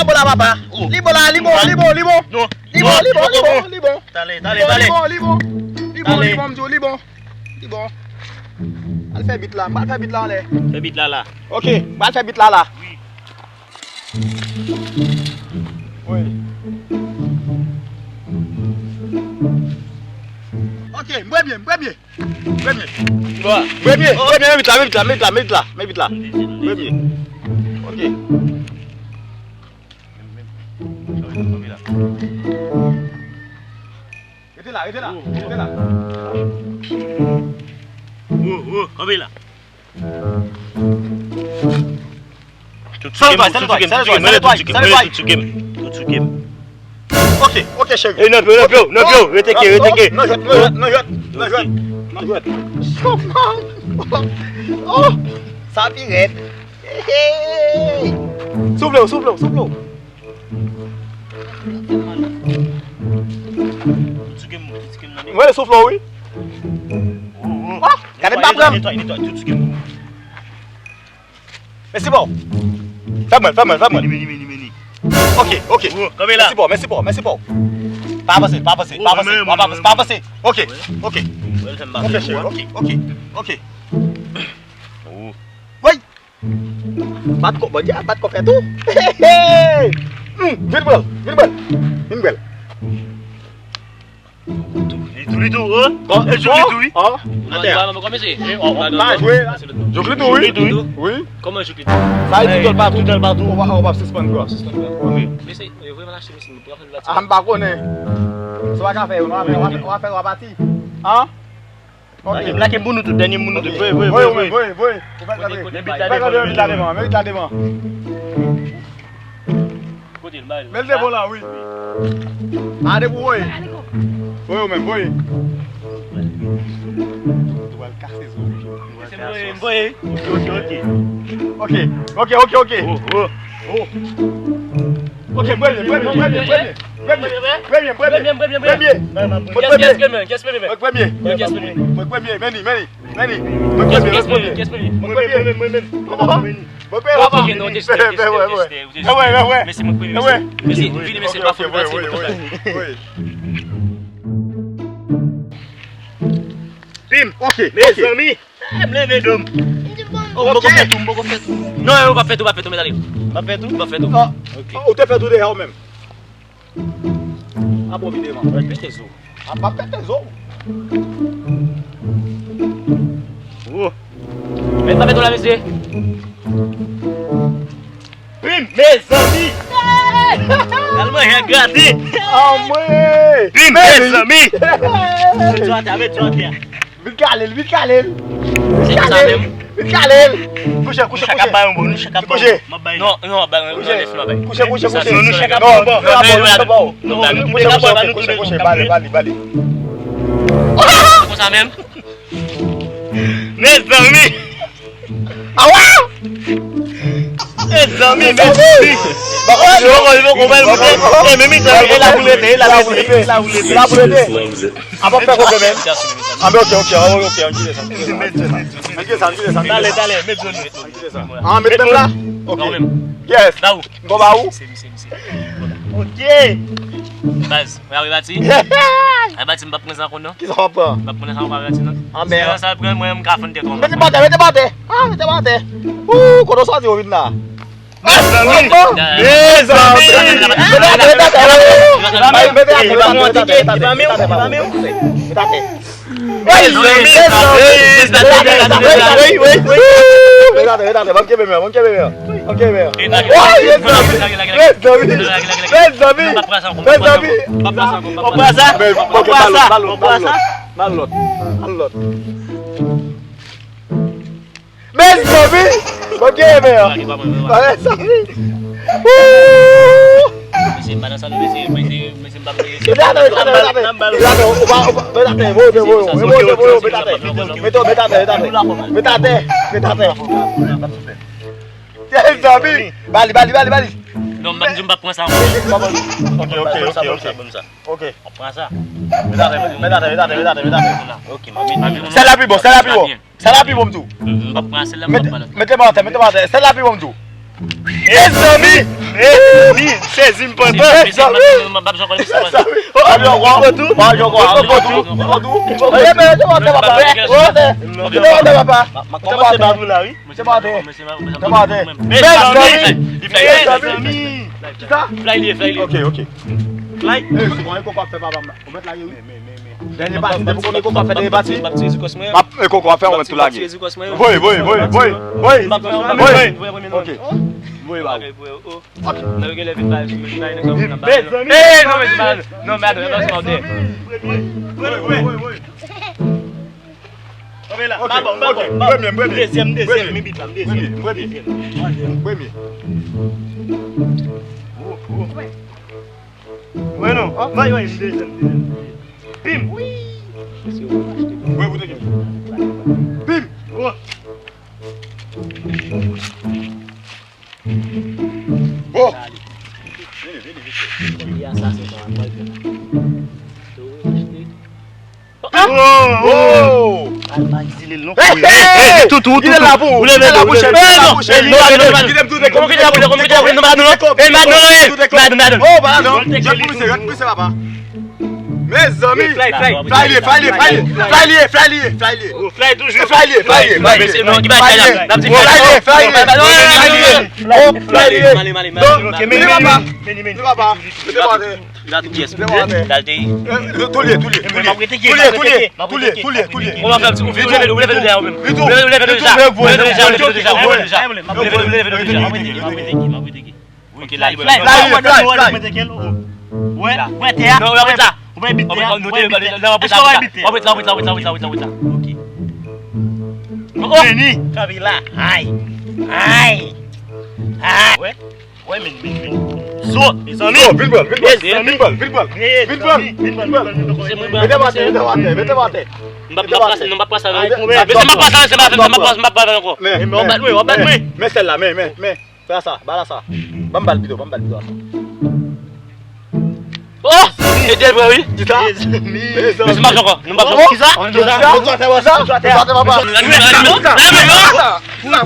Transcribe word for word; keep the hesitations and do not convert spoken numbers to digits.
Bon la, papa. Li bon la, li bon, li bon, li bon. Non. Li bon, li bon, li bon, li bon. Tale, tale, tale. Li bon, li bon, li bon. Li bon, li bon, m di w, li bon. Li bon. Al fè bit la, m pral fè bit la anlè. Fè bit la la. Ok, m pral fè bit la la. Wi. Wi. Ok, m premye, m premye. Premye. Premye, premye, men bit la, men bit la, men bit la, men bit la, men bit la. Premye. Ok. Rete la, rete la, rete la. Wo, wo, kanpe la. Tout sou kem, tout sou kem, tout sou kem, tout sou kem, tout sou kem. Ok, ok, cheri. E nan pye w, nan pye w, nan pye w, rete ke, rete ke. Nan jwèt, nan jwèt, nan jwèt, nan jwèt, nan jwèt. Oh, sa pi rèd. Hey! Soufle w, soufle w, soufle w. Tout sou kem, tout sou kem nan. Mwen soufle w, wi. Oh, oh. Ah, gade m pa pran. Netway, netway, tout sou kem. Mèsi bro. Fè mwen, fè mwen, fè mwen. Meni, meni, meni, meni. Ok, ok. Oh, kanpe la. Mèsi bro, mèsi bro, mèsi bro. Pa avanse, pa avanse, pa avanse, pa avanse, pa avanse. Ok, ok. Ok, cheri, ok, ok, ok. Oh. Woy! Bat kò, bandi a bat kò fè tou. Hmm, vin pran, vin pran. Vin pran. Li tou, li tou, oh. Bon, e tou, li tou, wi. Oh, atè. Mwen pa jwe. Jouk li tou, wi. Jouk li tou, wi. Wi. Kòman jouk li tou? Sa e tou, tout patou, tout patou. Ou pa, ou pa sispann pran. Sispann pran. Wi. Mesye, e vre m al achte mesye, m pran fè l. Ah, m pa konnen. Sa w pa ka fè, w pa fè, w pa fè, w pa pati. An? Ok. Lake, lake pou nou tout, dènye moun nou tout. Voye, voye, voye, voye, voye. Ou fè kanpe. Men bit la devan, men bit la devan. Kote l, bay l. Men l te bon la, wi. A, depi w voye. Voye ou menm, voye. Ou pral kase zo. Se m voye, m voye. Ok, ok, ok. Ok, ok, ok, ok. Oh, oh. Oh. Ok, premye, premye, premye, premye. Premye, premye, premye, premye. Premye, premye, premye. Premye. Mwen premye. Mwen premye. Mwen premye. Meni, meni, meni. Mwen premye, mwen premye. Mwen premye, mwen premye. Mwen premye. Mwen premye. Mwen premye. Mwen premye. Mwen premye. Mwen premye. Pim. Ok, mezanmi. Eh, m leve do m. Oh, m poko fè tou, m poko fè tou. Non, ou pa fè tou, pa fè tou, men tande. Pa fè tou, pa fè tou. Ah, ok. Ou te fè tou deja ou menm. A bon videyo, man. Mwen pete zo. A pa pete zo. Oh. Men pa fè tou la, mesye. Pim, mezanmi! Al manje grate! Anmwe! Pim, mezanmi! Met yo atè, met yo atè. Vin kale l, vin kale l! Vin kale l! Vin kale l! Kouche, kouche, kouche! Kouche! Non, non, kouche, kouche, kouche! Non, non, kouche, kouche, kouche! Kouche, kouche, kouche! Bale, bale, bale! Konsa menm? Mezanmi! Awa! Mezanmi, mezanmi! Li poko, li poko, bal moute. E, men mitan, e la pou l rete, e la pou l rete, e la pou l rete. Apa fè konpè menm? Anben, ok, ok, ok, ok, ann kite sa, ann kite sa, ann kite sa. Talè, talè, met zòn. Ann kite sa. Ah, met menm la? Ok. Yes. M gon ba ou? Ok. Baz, mwen ap rebati. Ap rebati, m p ap pran sa ankò non. Kisa w ap pran? M p ap pran sa ankò, ap rebati non. Ah, men. Si sa pran, mwen, m ka fann tèt ou. Mete pa tè, mete pa tè. Ah, mete pa tè. Ou, kote w sòti w vin la? Mezanmi! Mezanmi! Mete atè, mete atè, mete atè. Mete atè, mete atè, mete atè. Mezanmi! Mezanmi! Mezanmi! Mezanmi! Mezanmi! Mezanmi! Mezanmi! Mezanmi! Mezanmi! Ou pran sa? Ou pran sa? Ou pran sa? Ou pran sa? Ba l lòt, ba l lòt, ba l lòt. Mezanmi! Mezanmi! Wouuuu! Mesye, m pa nan sa non, mesye, mesye, mesye, m pa vle mesye. Mete atè, mete atè, mete atè. Mete atè, ou pa, ou pa, mete atè, voye, voye, voye, voye, voye, mete atè. Mete, mete atè, mete atè. Mete atè, mete atè. Mezanmi! Ba li, ba li, ba li, ba li. Non, m pa di m p ap pran sa ankò. Ok, ok, ok, ok. Ok. W ap pran sa. Mete atè, mete atè, mete atè, mete atè. Ok, m ap mete. Sèl la pi bon, sèl la pi bon. Sèl la pi bon m di w. M p ap pran sèl la, m p ap pran lòt. Mete, mete pa atè, mete pa atè. Sèl la pi bon m di w. Mezanmi! Mezanmi! M sezi, m pantan! Mezanmi! Mezanmi! Mezanmi! Mezanmi! Mezanmi! Fly li ye, fly li ye. Ok, ok. Fly. Ou mèt lage wi. Dènye pati, depi konbyen koko ap fè dènye pati? M ap tiye sou kòs mwen. M ap, e, koko ap fè, ou mèt tou lage. Voye, voye, voye, voye, voye. Voye. Ok. Voye ba ou. Ok. Mezanmi. Ey, non, men se pa, non, men atann, se pa ou te. Voye, voye, voye. Premye, premye. Dezyèm, dezyèm, mi bit la, dezyèm. Premye, premye. Mwen non. Mwen, mwen, dezyèm, dezyèm. Bim. Mwen, mwen, dezyèm. Bim. Bon. Vini, vini, vini. Li asasen sa, mwen. Oh! Al pa egzile l non. Hey, hey, hey! Toutou, toutou. Li la pou ou. Li la pou chèf. Li la pou chèf. Kite m tou de konfite. Kite m tou de konfite. Oh, pa la non. Jwenn pou misye, jwenn pou misye, papa. Mezanmi. Fly, fly. Fly li ye, fly li ye, fly li ye. Fly li ye, fly li ye, fly li ye. Oh, fly toujou. Fly li ye, fly li ye, fly li ye. Mesye, non, ki bagay la? N ap di fly li ye, fly li ye. Fly li ye. Oh, fly li ye. Male, male, male. Non, mete papa. Mete papa. Mete papa. Gade pyès. Gade. Touye, touye, touye. Touye, touye, touye, touye, touye. Kòman fè ti ou leve, ou leve deja ou menm. Ou leve deja. Ou leve deja, ou leve deja, ou leve deja. Ou leve deja. Ok, la li fly, fly, fly, fly. Wè, wè tè a. Non, wè tè a. Ou pa bit tè a. Ou pa bit tè a. Ou pa bit tè a, ou pa bit tè a, ou pa bit tè a. Ok. Oh, vini. Kanpe la. Ay. Ay. Ay. Wè. Wè, men, men, men. Zo, mezanmi. Zo, vin pran, vin pran. Mezanmi. Vin pran, vin pran. Vin pran, vin pran. Mete m atè, mete m atè, mete m atè. M p ap, m p ap pase, non, m p ap pase, non. Mesye, m p ap pase, mesye, m p ap pase, m p ap pase, m p ap pase ankò. Men, men, w ap bat mwen, w ap bat mwen. Men sèl la, men, men, men. Fè sa, ba la sa. Ban m bal pito, ban m bal pito la sa. Oh! E de vre, wi. Kisa? Mezanmi. Mesye, m ap jwe ankò. Nou m ap jwe ankò. Kisa? Kisa? Kisa? Kisa? Kisa?